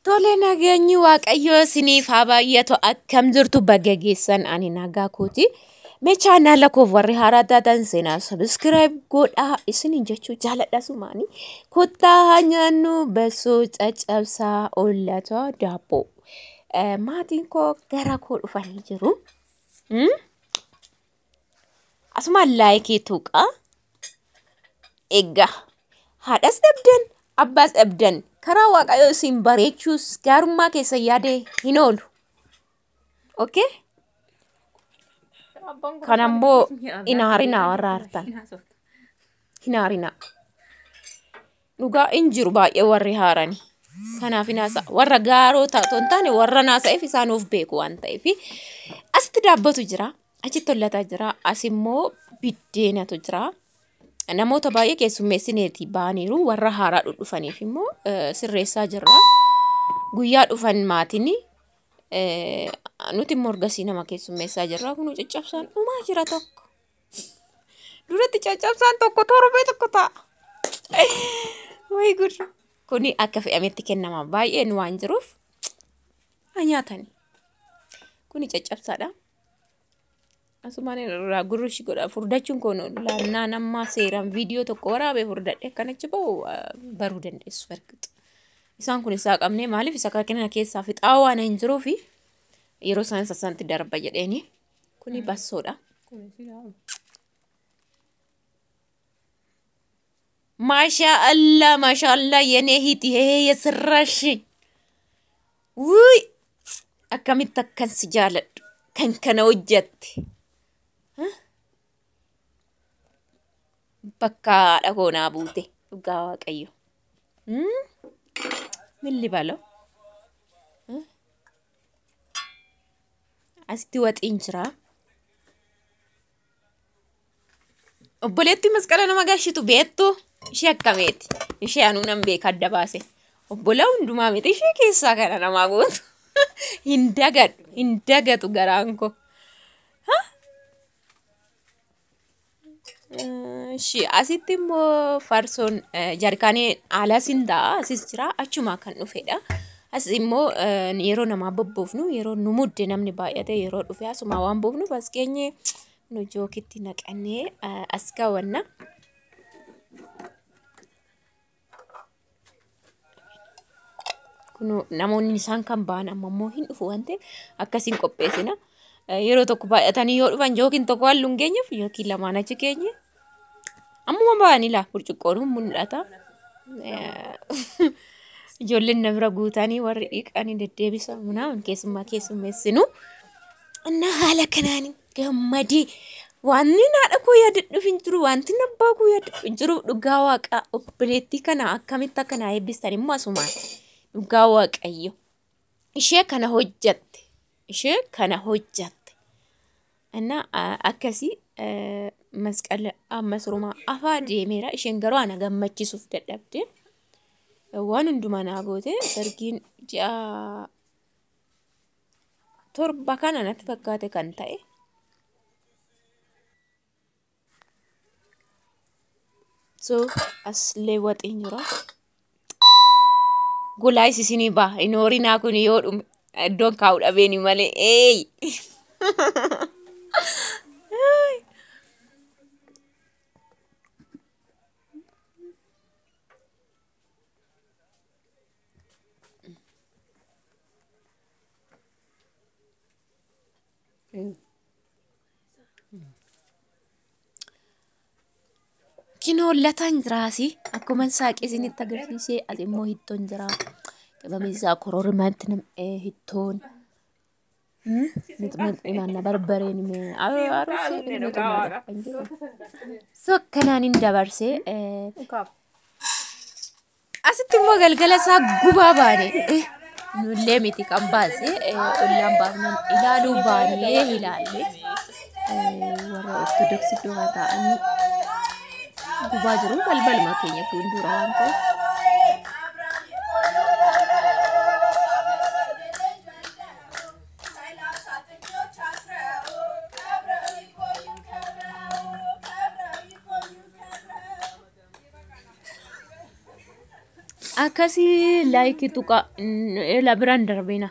Tole nageenyi Waaqayyoo isiniif haa baay'atu. Akkam jirtu baga geessan ani nagaa kooti. Mee chaanaala koof warri haaraa taatan seenaa subscribe godhaa isiniin jechuu jaaladha sumaanii. Kottaa haa nyaannu bassoo caccabsaa ollata daabboo. Maatiin koo gara koo dhufanii jiru. Asumaan laayikii tuqaa. Egaa haadhas dhabdan abbaas dhabdan karaa Waaqayyoo isin bareechuus gaarummaa keessa yaadee hin oolu. Okay? Kanammoo hin aarinaa warra aartan. Hin aarinaa. Dhugaa hin jiru baay'ee warri haarani. Kanaaf hin haasa'a. Warra gaaroo taatoo hin taane warra naasa'eef isaan of beeku waan ta'eef. Asitti daabbatu jira. Achitti hollataa jira. As immoo biddeenatu jira. Namoota baay'ee keessummeessineeti ba'aniiru. Warra haaraa dhufaniif immoo sirreessaa jirra. Guyyaa dhufan maatiin nuti immoo ergasii nama keessummeessaa jirra. Kun caccabsaan dhumaa jira tokko. Duratti caccabsaan tokko torbee tokko ta'a. Wayi gud. Kuni akka fe'ametti kennama. Baay'een waan jiruuf haa nyaatani. Kuni caccabsaadha. Asumaan irraa gurrushi godha. Furdachuun kun laannaan ammaa seeraan viidiyoo tokko waraabee furdadhe akkanachi bahu baruu dandeessu barqixu. Isaan kun isaa qabnee maaliif isa kana keessaa fixaa waan hin jiruufi yeroo isaan sassaanti darba jedheeni. Kuni bassoodha. Maashaa Allah maashaa Allah yenee hiti hee yesirrashi. Wuy akkamitti akkan si jaaladhu kan kana hojjatte. Bakka haadha koo naa buute dhugaa Waaqayyo. Milli baloo. Asitti waxiin jira. Obboleettii masqala nama gashitu beektu ishee akkameeti? Ishee anuu nan beeka adda baase. Obbolaa hundumaa miti ishee keessaa kana namaa gootu. Hin dagadhu hin dagatu garaan koo. Ishee asitti immoo farsoon jaarkaanii alas hin ta'a asis jira achumaa kan dhufedha. As immoo yeroo namaa bobboofnu yeroo nu mudde namni baay'ate yeroo dhufe asumaa waan buufnuuf as geenye nu jookitti naqannee as kaawwanna. Kun namoonni isaan kan ba'an amma immoo hin dhufu waan ta'eef akkasiin qopheessina. Yeroo tokko baay'atanii yoo dhufan jookiin tokko halluu hin geenyeef yookiin lamaan achi keenye. Ammuma ba'anii laa burcuqqoon mul'ata. Ijoolleen na bira guutanii warri dhiqanii deddeebisan munaan keessummaa keessummeessinu. Innaa haala kanaan gammadee wanni haadha koo yaadadhuuf hin jiru wanti abbaa koo yaadadhuuf hin jiru dhugaa waaqaa obboleettii kana akkamitti akka naa eebbistan immoo asumaan dhugaa waaqayyo. Ishee kana hojjatte ishee kana hojjatte. Innaa akkasii masqala ammas romaa afaa deemeera isheen garuu ana gammachiisuuf dadhabde. Waan hundumaa naa goote sargiin ji'a 7 kana natti fakkaate kan ta'e. So asillee waxiin jira. Golaa isinii ba'a hin horinaa kun yoo dhume iddoon kaa'u dhabeeni malee eeyi. Kinoo lataan jiraasi akkuma saaqee isinitti agarsiisee as immoo hittoon jira. Qabamni isaa kororimaatti nam'ee hittoon. Mixmixi barbareen aruusee so akkanaan hin dabarsee. Asitti immoo galgala isaa gubaa baane. Nullee miti kan baase ollaan baafnan ilaaluu baanee ilaalle. Warra Ortodoksii dura taa'anii gubaa jiru balbaluma keenya fuuldura waan ta'eef. Akkasii laayikii tuqa ela biraan darbina.